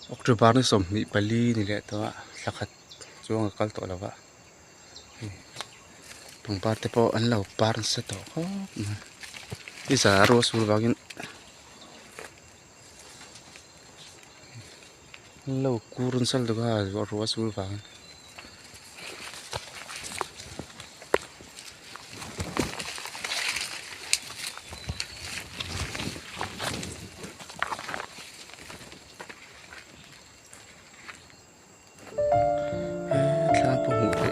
October ni 24 ni leh tawh a thla khat chuang a kal tawh lo va hei pangpar te pawh an lo par nasa tawh khawp mai ni za ruah sur vangin an lo kur nasa lutuk a ruah sur vangin. Thla pawh hmuh theih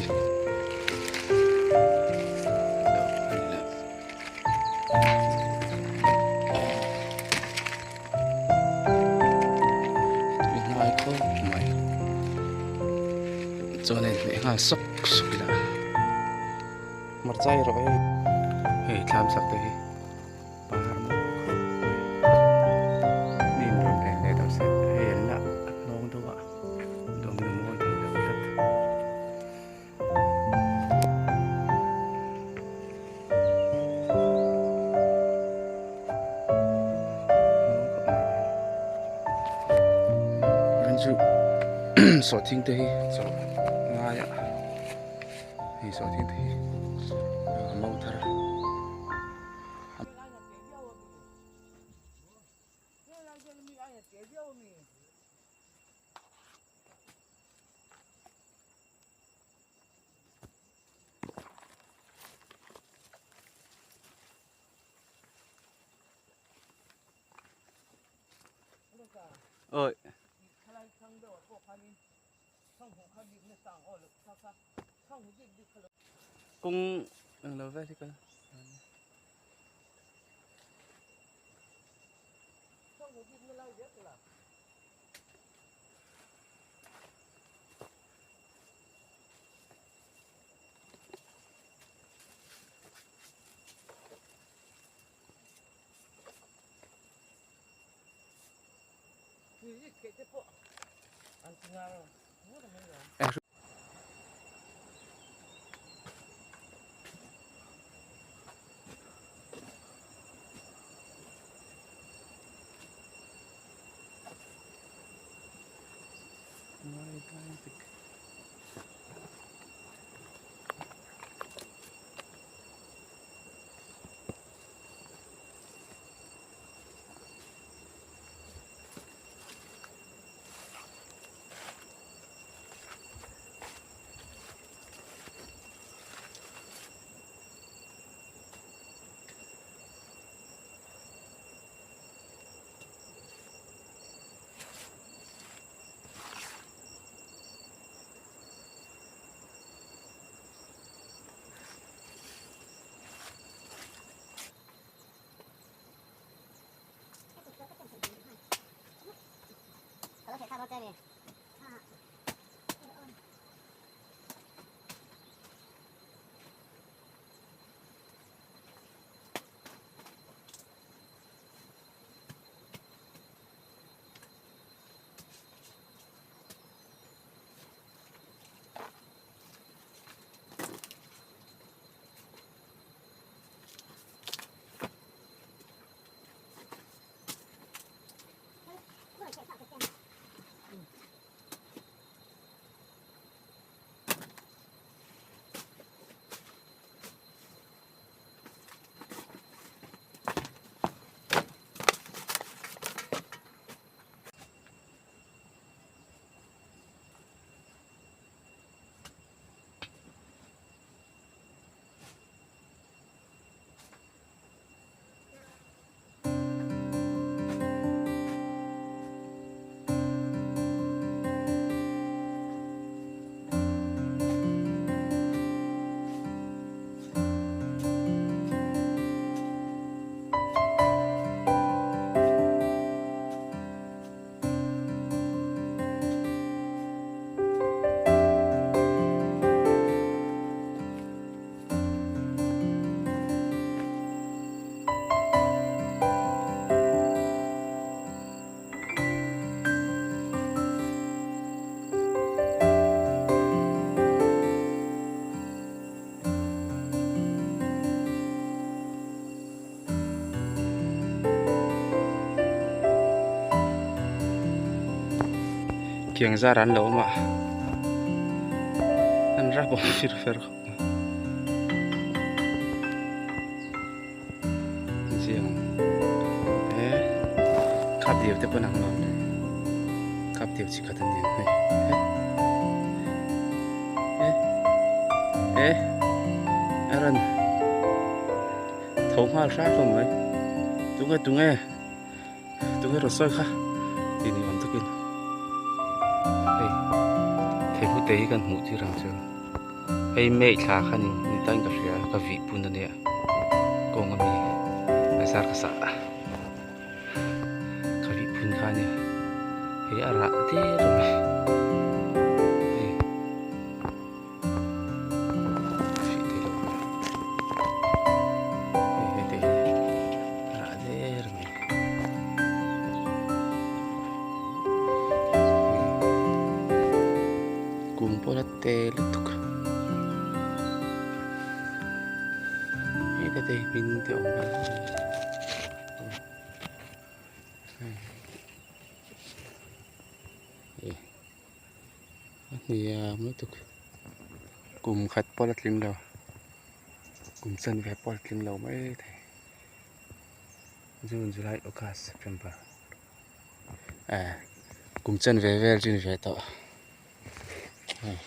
loh. Chuan hei hmeh nghal sawk sawk ila hmarcha erawh hei hei thlam sak te hi par maw khawp mai ni in rawn eng leh deuh se hei an la hnawng deuh a dawng in a mawi thei lo tlat. Chu sawhthing te hi chawh ngai a hei sawhthing te hi a mau thar a. Oi. Kung ang lo vel hi ka Khiang zar an lo awm a, an rap awm fir fer khawp mai. Ziang e khap diau te pawh an ang lo le, khap diau chi khat a ni ang hei e e e a rawn tho nghal hrak hlawm mai tunge tunge. Tunge rawn sawi kha tih ni awm takin hei theihu te hi kan hmuh tir ang chu hei mei thla kha ni ni tain ka hria ka vih pun ania kawng ami a zar ka sah a ka vih pun kha ania hei a rah der a mai hei. Kung pawh la te lutuk heta te hi hmin te awm a. A hniam lutuk kum khat pawh la tling lo kum chanve pawh la tling lo mai thei June July August September eh kum chanve vel chin ve tawh hei.